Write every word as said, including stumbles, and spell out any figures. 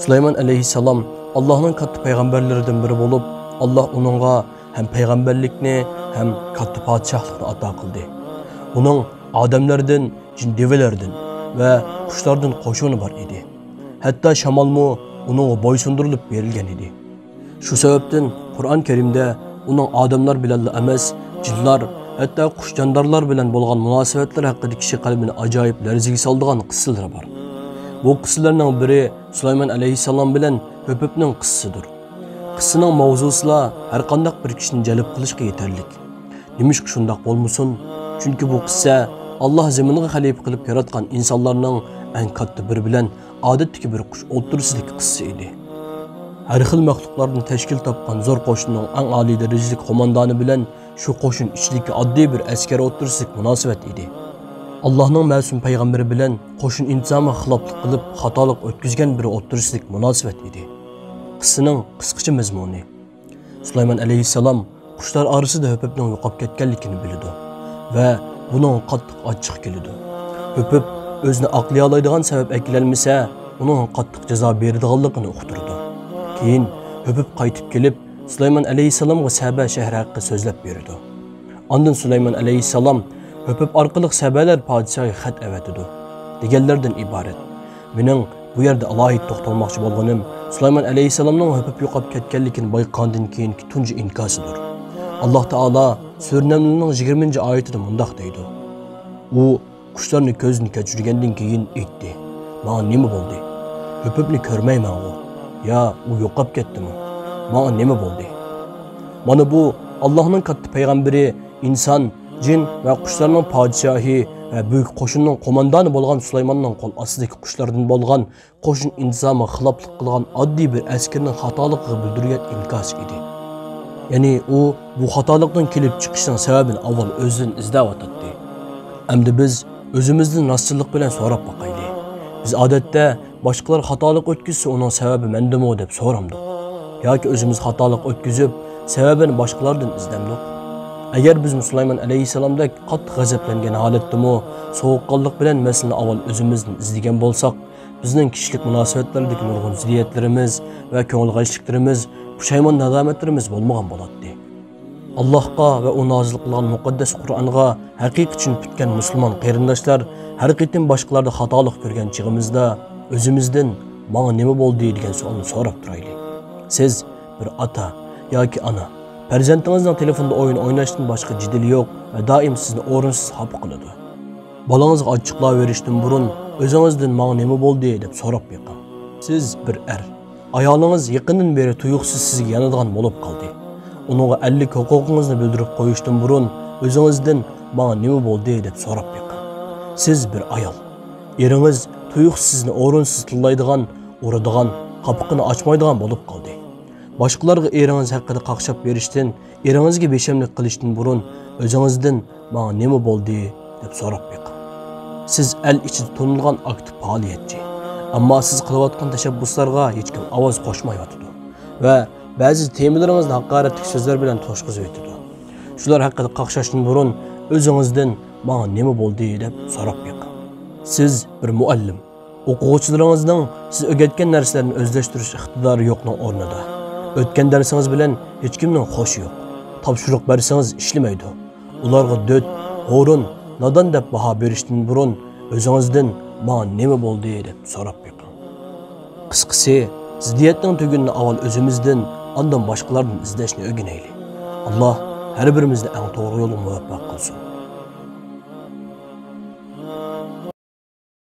سۇلايمان ئەلەيھىسسالام ئاللاھنىڭ كاتتا پەيغەمبەرلىرىدىن بىرى بولۇپ، ئاللاھ ئۇنىڭغا ھەم پەيغەمبەرلىكنى، ھەم كاتتا پادىشاھلىقنى ئاتا قىلدى. ئۇنىڭ ئادەملەردىن، جىن دېۋىلەردىن ۋە قۇشلاردىن قوشۇنى بار ئىدى. ھەتتا شامالمۇ ئۇنىڭغا بويسۇندۇرۇلۇپ بېرىلگەن ئىدى. شۇ سەۋەبتىن قۇرئان كەرىمدە ئۇنىڭ ئادەملەر بىلەنلا ئەمەس، جىنلار، ھەتتا قۇش جاندارلار بىلەن بولغان مۇناسىۋەتلىرى ھەققىدە كىشى قەلبىنى ئاجايىپ لەرزىگە سالىدىغان قىسسىلىرى بار. بۇ قىسسىلەرنىڭ بىرى سۇلايمان ئەلەيھىسسالام بىلەن ھۆپۈپنىڭ قىسسىسىدۇر. قىسسىنىڭ ماۋزۇسىلا ھەرقانداق بىر كىشىنى جەلپ قىلىشقا يېتەرلىك. نېمىشقا شۇنداق بولمىسۇن؟ چۈنكى بۇ قىسسە ئاللاھ زېمىنغا خەلىپە قىلىپ ياراتقان ئىنسانلارنىڭ ئەڭ كاتتا بىرى بىلەن ئادەتتىكى بىر قۇش ئوتتۇرىسىدىكى قىسسە ئىدى. ھەر خىل مەخلۇقلاردىن تەشكىل تاپقان زور قوشۇننىڭ ئەڭ ئالىي دەرىجىلىك قوماندانى بىلەن شۇ قوشۇن ئىچىدىكى ئاددىي بىر ئەسكەر ئوتتۇرىسىدىكى مۇناسىۋەت ئىدى. ئاللاھنىڭ مەسۇم پەيغەمبىرى بىلەن قوشۇن ئىنتىزامىغا خىلاپلىق قىلىپ، خاتالىق ئۆتكۈزگەن بىرى ئوتتۇرىسىدىكى مۇناسىۋەت ئىدى. قىسسىنىڭ قىسقىچە مەزمۇنى. سۇلايمان ئەلەيھىسسالام قۇشلار ئارىسىدا ھۆپۈپنىڭ يوقاپ كەتكەنلىكىنى بىلىدۇ ۋە بۇنىڭغا قاتتىق ئاچچىقى كېلىدۇ. ھۆپۈپ ئۆزىنى ئاقلىيالايدىغان سەۋەب ئەكېلەلمىسە، ئۇنىڭغا قاتتىق جازا بېرىدىغانلىقىنى ئۇقتۇرىدۇ. كېيىن ھۆپۈپ قايتىپ كېلىپ، سۇلايمان ئەلەيھىسسالامغا سەبە شەھىرى ھەققىدە سۆزلەپ بېرىدۇ. ئاندىن سۇلايمان ئەلەيھىسسالام ھۆپۈپ ئارقىلىق سەبەلەر پادىشاھىغا خەت ئەۋەتىدۇ، دېگەنلەردىن ئىبارەت. مېنىڭ بۇ يەردە ئالاھىدە توختالماقچى بولغىنىم سۇلايمان ئەلەيھىسسالامنىڭ ھۆپۈپ يوقاپ كەتكەنلىكىنى بايقىغاندىن كېيىنكى تۇنجى ئىنكاسىدۇر. ئاللاھ تائالا سۈرە نەملنىڭ يىگىرمىنچى ئايىتىدە مۇنداق دەيدۇ: ئۇ قۇشلارنى كۆزدىن كەچۈرگەندىن كېيىن ئېيتتى: «ماڭا نېمە بولدى؟ ھۆپۈپنى كۆرمەيمەنغۇ؟ يا ئۇ يوقاپ كەتتىمۇ؟ ماڭا نېمە بولدى؟» مانا بۇ ئاللاھنىڭ كاتتا پەيغەمبىرى، ئىنسان، جىن ۋە قۇشلارنىڭ پادىشاھى ۋە بۈيۈك قوشۇننىڭ قوماندانى بولغان سۇلايماننىڭ قول ئاستىدىكى قۇشلاردىن بولغان قوشۇن ئىنتىزامىغا خىلاپلىق قىلغان ئاددىي بىر ئەسكىرىنىڭ خاتالىقىغا بىلدۈرگەن ئىنكاسى ئىدى. يەنى ئۇ بۇ خاتالىقنىڭ كېلىپ چىقىشىنىڭ سەۋەبىنى ئاۋۋال ئۆزىدىن ئىزدەۋاتاتتى. ئەمدى بىز ئۆزىمىزدىن راستچىللىق بىلەن سوراپ باقايلى. بىز ئادەتتە باشقىلار خاتالىق ئۆتكۈزسە، ئۇنىڭ سەۋەبى مەندىمۇ دەپ سورامدۇق؟ ياكى ئۆزىمىز خاتالىق ئۆتكۈزۈپ، سەۋەبىنى باشقىلاردىن ئىزدەمدۇق؟ ئەگەر بىزمۇ سۇلايمان ئەلەيھىسسالامدەك قاتتىق غەزەپلەنگەن ھالەتتىمۇ سوغۇققانلىق بىلەن مەسىلىنى ئاۋۋال ئۆزىمىزدىن ئىزدىگەن بولساق، بىزنىڭ كىشىلىك مۇناسىۋەتلەردىكى نۇرغۇن زىددىيەتلىرىمىز ۋە كۆڭۈل غەشلىكلىرىمىز، پۇشايمان-نادامەتلىرىمىز بولمىغان بولاتتى. ئاللاھقا ۋە ئۇ نازىل قىلغان مۇقەددەس قۇرئانغا ھەقىقىي چۈشىنىپ پۈتكەن مۇسۇلمان قېرىنداشلار، ھەر قېتىم باشقىلاردا خاتالىق كۆرگەن چېغىمىزدا ئۆزىمىزدىن «ماڭا نېمە بولدى؟» دېگەن سوئالنى سوراپ تۇرايلى. سىز بىر ئاتا ياكى ئانا پەرزەنتىڭىزنىڭ تېلېفوندا ئويۇن ئويناشتىن باشقا جېدىلى يوق ۋە دائىم سىزنى ئورۇنسىز خاپا قىلىدۇ. بالىڭىزغا ئاچچىقلاۋېرىشتىن بۇرۇن ئۆزىڭىزدىن «ماڭا نېمە بولدى؟» دەپ سوراپ بېقىڭ. سىز بىر ئەر. ئايالىڭىز يېقىندىن بېرى تۇيۇقسىز سىزگە يانىدىغان بولۇپ قالدى. ئۇنىڭغا ئەرلىك ھوقۇقىڭىزنى بىلدۈرۈپ قويۇشتىن بۇرۇن ئۆزىڭىزدىن «ماڭا نېمە بولدى؟» دەپ سوراپ بېقىڭ. سىز بىر ئايال. ئېرىڭىز تۇيۇقسىز سىزنى ئورۇنسىز تىللايدىغان، ئۇرىدىغان، قاپىقىنى ئاچمايدىغان بولۇپ قالدى. باشقىلارغا ئېرىڭىز ھەققىدە قاقشاپ بېرىشتىن، ئېرىڭىزگە بىشەملىك قىلىشتىن بۇرۇن ئۆزىڭىزدىن «ماڭا نېمە بولدى؟» دەپ سوراپ بېقىڭ. سىز ئەل ئىچىدە تونۇلغان ئاكتىپ پائالىيەتچى. ئەمما سىز قىلىۋاتقان تەشەببۇسلارغا ھېچكىم ئاۋاز قوشمايۋاتىدۇ ۋە بەزى تېمىلىرىڭىزنى ھاقارەتلىك سۆزلەر بىلەن توشقۇزۇۋېتىدۇ. شۇلار ھەققىدە قاقشاشتىن بۇرۇن ئۆزىڭىزدىن «ماڭا نېمە بولدى؟» دەپ سوراپ بېقىڭ. سىز بىر مۇئەللىم. ئوقۇغۇچىلىرىڭىزنىڭ سىز ئۆگەتكەن نەرسىلەرنى ئۆزلەشتۈرۈش ئىقتىدارى يوقنىڭ ئورنىدا، ئۆتكەن دەرسىڭىز بىلەن ھېچكىمنىڭ خوشى يوق، تاپشۇرۇق بەرسىڭىز ئىشلىمەيدۇ، ئۇلارغا دۆت، ھورۇن، نادان دەپ باھا بېرىشتىن بۇرۇن ئۆزىڭىزدىن «ماڭا نېمە بولدى؟» دەپ سوراپ بېقىڭ. قىسقىسى، زىددىيەتنىڭ تۈگۈنىنى ئاۋۋال ئۆزىمىزدىن، ئاندىن باشقىلاردىن ئىزدەشنى ئۆگىنەيلى. ئاللاھ ھەر بىرىمىزنى ئەڭ توغرا يولغا مۇۋەپپەق قىلسۇن.